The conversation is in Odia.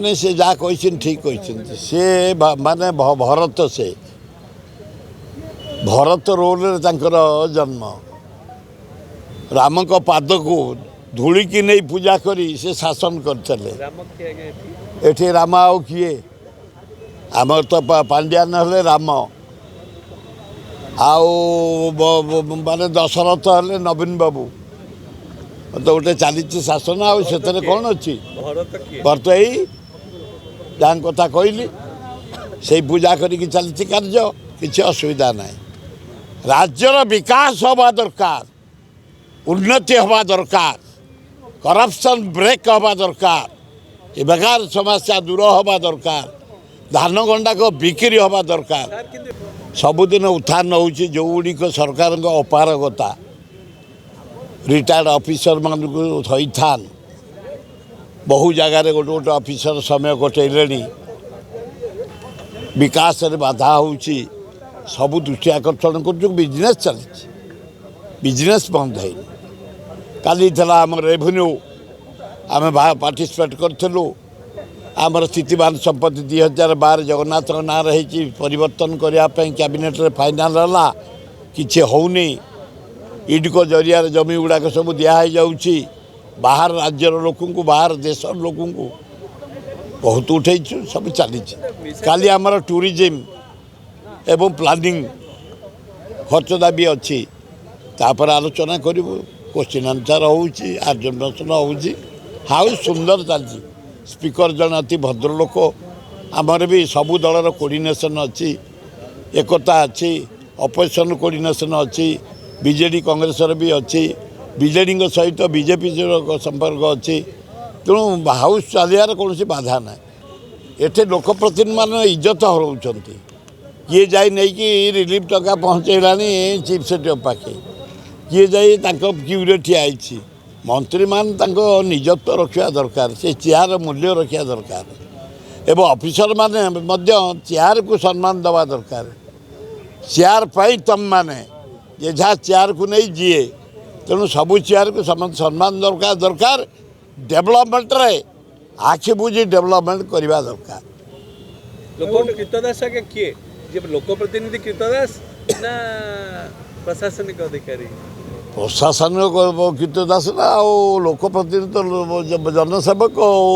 ନାଇଁ, ସେ ଯାହା କହିଛନ୍ତି ଠିକ୍ କହିଛନ୍ତି। ସେ ମାନେ ଭରତ, ସେ ଭରତ ରୋଲରେ ତାଙ୍କର ଜନ୍ମ। ରାମଙ୍କ ପାଦକୁ ଧୂଳିକି ନେଇ ପୂଜା କରି ସେ ଶାସନ କରିଥିଲେ। ରାମ କିଏ ଆଜ୍ଞା ଏଠି? ଏଠି ରାମ ଆଉ କିଏ? ଆମର ତ ପାଣ୍ଡିଆନ ହେଲେ ରାମ, ଆଉ ମାନେ ଦଶରଥ ହେଲେ ନବୀନ ବାବୁ। ତ ଗୋଟେ ଚାଲିଛି ଶାସନ, ଆଉ ସେଥିରେ କ'ଣ ଅଛି? ଭରତ କିଏ? ଭରତ ଏଇ ଯାହାଙ୍କ କଥା କହିଲି, ସେଇ ପୂଜା କରିକି ଚାଲିଛି କାର୍ଯ୍ୟ, କିଛି ଅସୁବିଧା ନାହିଁ। ରାଜ୍ୟର ବିକାଶ ହେବା ଦରକାର, ଉନ୍ନତି ହେବା ଦରକାର, କରପସନ୍ ବ୍ରେକ୍ ହେବା ଦରକାର, ଏ ବେକାର ସମସ୍ୟା ଦୂର ହେବା ଦରକାର, ଧାନ ଗଣ୍ଡାକ ବିକ୍ରି ହେବା ଦରକାର। ସାର୍, କିନ୍ତୁ ସବୁଦିନ ଉତ୍ଥାନ ହେଉଛି ଯେଉଁଗୁଡ଼ିକ ସରକାରଙ୍କ ଅପାରଗତା, ରିଟାୟାର୍ଡ଼ ଅଫିସରମାନଙ୍କୁ ଥଇଥାନ। ବହୁ ଜାଗାରେ ଗୋଟେ ଗୋଟେ ଅଫିସର ସମୟ କଟେଇଲେଣି, ବିକାଶରେ ବାଧା ହେଉଛି। ସବୁ ଦୃଷ୍ଟି ଆକର୍ଷଣ କରୁଛୁ। ବିଜନେସ୍ ଚାଲିଛି, ବିଜନେସ୍ ବନ୍ଦ ହେଇନି। କାଲି ଥିଲା ଆମର ରେଭିନ୍ୟୁ, ଆମେ ପାର୍ଟିସିପେଟ୍ କରିଥିଲୁ। ଆମର ସ୍ଥିତିବାନ ସମ୍ପତ୍ତି 2012 ଜଗନ୍ନାଥଙ୍କ ନାଁରେ ହେଇଛି, ପରିବର୍ତ୍ତନ କରିବା ପାଇଁ କ୍ୟାବିନେଟ୍ରେ ଫାଇନାଲ୍ ହେଲା, କିଛି ହେଉନି। ଇଡ୍କୋ ଜରିଆରେ ଜମି ଗୁଡ଼ାକ ସବୁ ଦିଆହେଇଯାଉଛି ବାହାର ରାଜ୍ୟର ଲୋକଙ୍କୁ, ବାହାର ଦେଶର ଲୋକଙ୍କୁ। ବହୁତ ଉଠେଇଛୁ, ସବୁ ଚାଲିଛି। କାଲି ଆମର ଟୁରିଜିମ୍ ଏବଂ ପ୍ଲାନିଂ ଖର୍ଚ୍ଚ ଦାବି ଅଛି, ତାପରେ ଆଲୋଚନା କରିବୁ। କୋଶ୍ଚିନ୍ ଆନ୍ସର୍ ହେଉଛି, ଆଡଜର୍ଣ୍ଣମେସନ୍ ହେଉଛି, ହାଉସ୍ ସୁନ୍ଦର ଚାଲିଛି। ସ୍ପିକର ଜଣେ ଅତି ଭଦ୍ରଲୋକ। ଆମର ବି ସବୁ ଦଳର କୋର୍ଡ଼ିନେସନ୍ ଅଛି, ଏକତା ଅଛି, ଅପୋଜିସନ୍ କୋର୍ଡ଼ିନେସନ୍ ଅଛି, ବିଜେଡ଼ି କଂଗ୍ରେସର ବି ଅଛି, ବିଜେଡ଼ିଙ୍କ ସହିତ ବିଜେପିର ସମ୍ପର୍କ ଅଛି। ତେଣୁ ହାଉସ୍ ଚାଲିବାର କୌଣସି ବାଧା ନାହିଁ। ଏଠି ଲୋକପ୍ରତିନିଧିମାନେ ଇଜ୍ଜତ ହରାଉଛନ୍ତି। କିଏ ଯାଇ ନେଇକି ରିଲିଫ୍ ଟଙ୍କା ପହଞ୍ଚେଇଲାଣି ଚିଫ୍ ସେକ୍ରେଟାରୀ ପାଖେ, କିଏ ଯାଇ ତାଙ୍କ କ୍ୟୁରେ ଠିଆ ହେଇଛି। ମନ୍ତ୍ରୀମାନେ ତାଙ୍କ ନିଜତ୍ୱ ରଖିବା ଦରକାର, ସେ ଚେୟାର ମୂଲ୍ୟ ରଖିବା ଦରକାର ଏବଂ ଅଫିସରମାନେ ମଧ୍ୟ ଚେୟାରକୁ ସମ୍ମାନ ଦେବା ଦରକାର। ଚେୟାର ପାଇଁ ତମମାନେ ଯେ ଯାହା ଚେୟାରକୁ ନେଇ ଯିଏ, ତେଣୁ ସବୁ ଚେୟାରକୁ ସମସ୍ତେ ସମ୍ମାନ ଦରକାର ଦରକାର ଡେଭଲପମେଣ୍ଟରେ ଆଖି ବୁଜି ଡେଭଲପମେଣ୍ଟ କରିବା ଦରକାର। ଲୋକ କ୍ରୀତଦାସ ଆଜ୍ଞା କିଏ? ଯେ ଲୋକପ୍ରତିନିଧି କ୍ରୀତଦାସ ନା ପ୍ରଶାସନିକ ଅଧିକାରୀ? ପ୍ରଶାସନିକ କ୍ରୀତଦାସ ନା ଆଉ ଲୋକପ୍ରତିନିଧି ତ ଜନସେବକ ଆଉ।